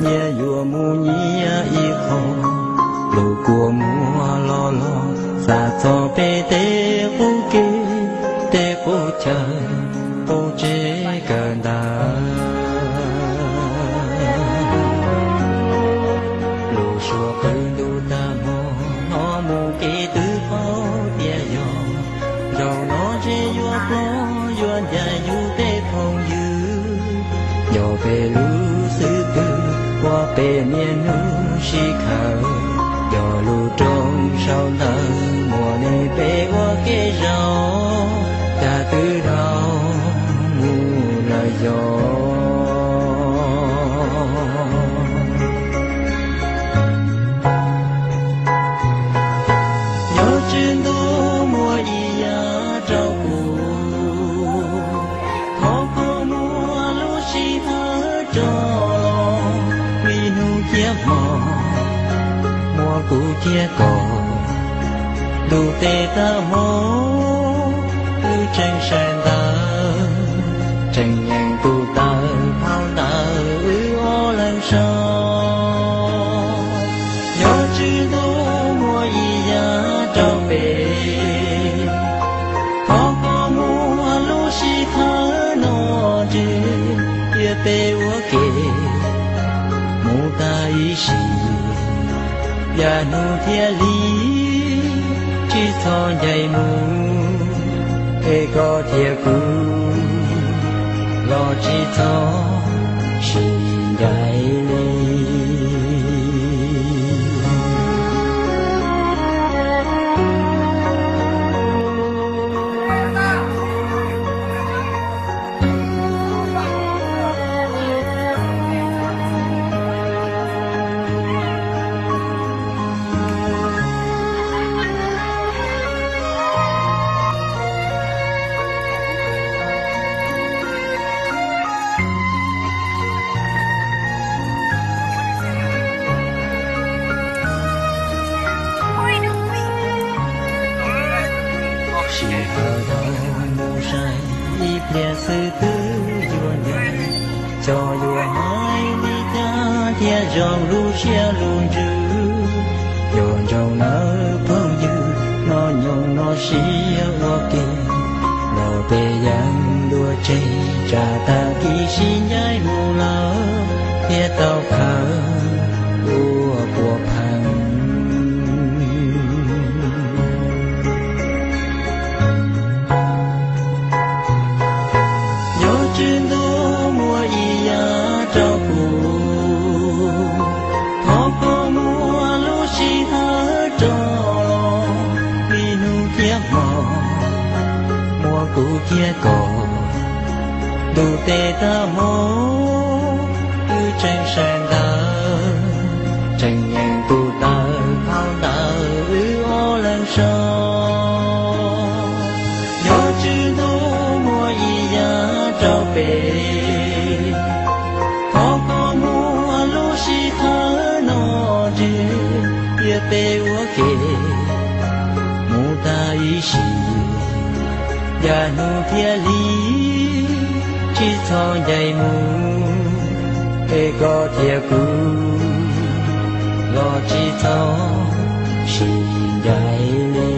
Nyias yuav mus nyias ib qho, lub kua muag los los, xav txog peb tej qub kev, tej qub chaw, qub tsev kawm ntawv. Lub suab qw ntuj tag hmo, hnov mus kev twb paub tias yog, zaum no ntshe yuav plob yuav ncaim yus tej phooj ywg. Yog peb lub xib hwb ua peb niaj hnub sib khaws, yog lub rooj sau ntawv muaj nej peb ua ke zaum, cas twb dhau mus lawm yog. Yog Tswv Ntuj muaj ib yam rau kuv, thov koj muab lub sij hawm rov los, vim hnub thiab hmo muaj kuv thiab koj, ntuj tes tag hmo wb tseem saib ntawv, tseem nyeem tus taw phau ntawv wb ob leeg sau. Yog Tswv Ntuj muaj ib yam rau peb, thov koj muab lub sij hawm no ntswg, cia peb ua ke mus tag ib sim, yav hnub thiab hli tsis txhob ncaim mus, es koj thiab kuv los tsis txhob sib ncaim li. Sij hawm dhau mus sai, ib pliag xwb twb yuav ncaim, xyov yuav hais li cas thiaj zoo lub siab lub ntsws. Yuav ntsoov nawb phooj ywg, hnub nyoog no sib ua ke, los peb yeej ntuas tseg, tsam tag kis sib ncaim mus lawm thiaj tau khaws ua puas pheej. Yog Tswv Ntuj muaj ib yam rau kuv, thov koj muab lub sij hawm rov los, vim hnub thiab hmo muaj kuv thiab koj, ntuj tes tag hmo wb tseem saib ntawv, tseem nyeem tus taw phau ntawv wb ob leeg sau. Yog Tswv Ntuj muaj ib yam rau peb, thov koj muab lub sij hawm no ntswg, cia peb ua ke mus tag ib sim, yav hnub thiab hli tsis txhob ncaim mus, es koj thiab kuv los tsis txhob sib ncaim li.